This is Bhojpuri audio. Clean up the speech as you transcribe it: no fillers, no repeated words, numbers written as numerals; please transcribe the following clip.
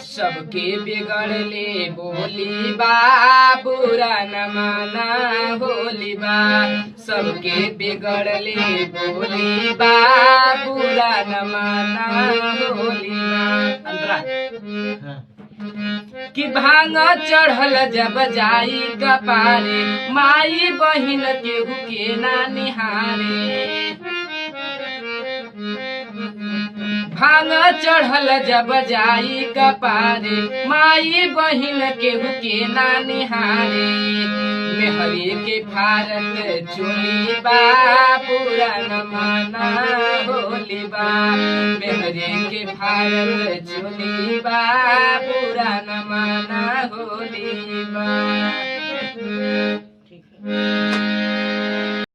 सबके बिगड़ले बोली बा, बुरा न माना होली बा। सबके बिगड़ले बोली बा, बुरा न माना होली बा। अंतरा। हाँ। कि भांग चढ़ल जब जाई कपारे, माई बहिन केहू के ना निहारे। भांग चढ़ल जब जाई कपारे, माई बहिन केहू के ना निहारे। मेहरी के फारत चोली बा, पूरा न माना होली बा। मेहरी के फारत चोली बा, पूरा न माना होली बा। ठीक है।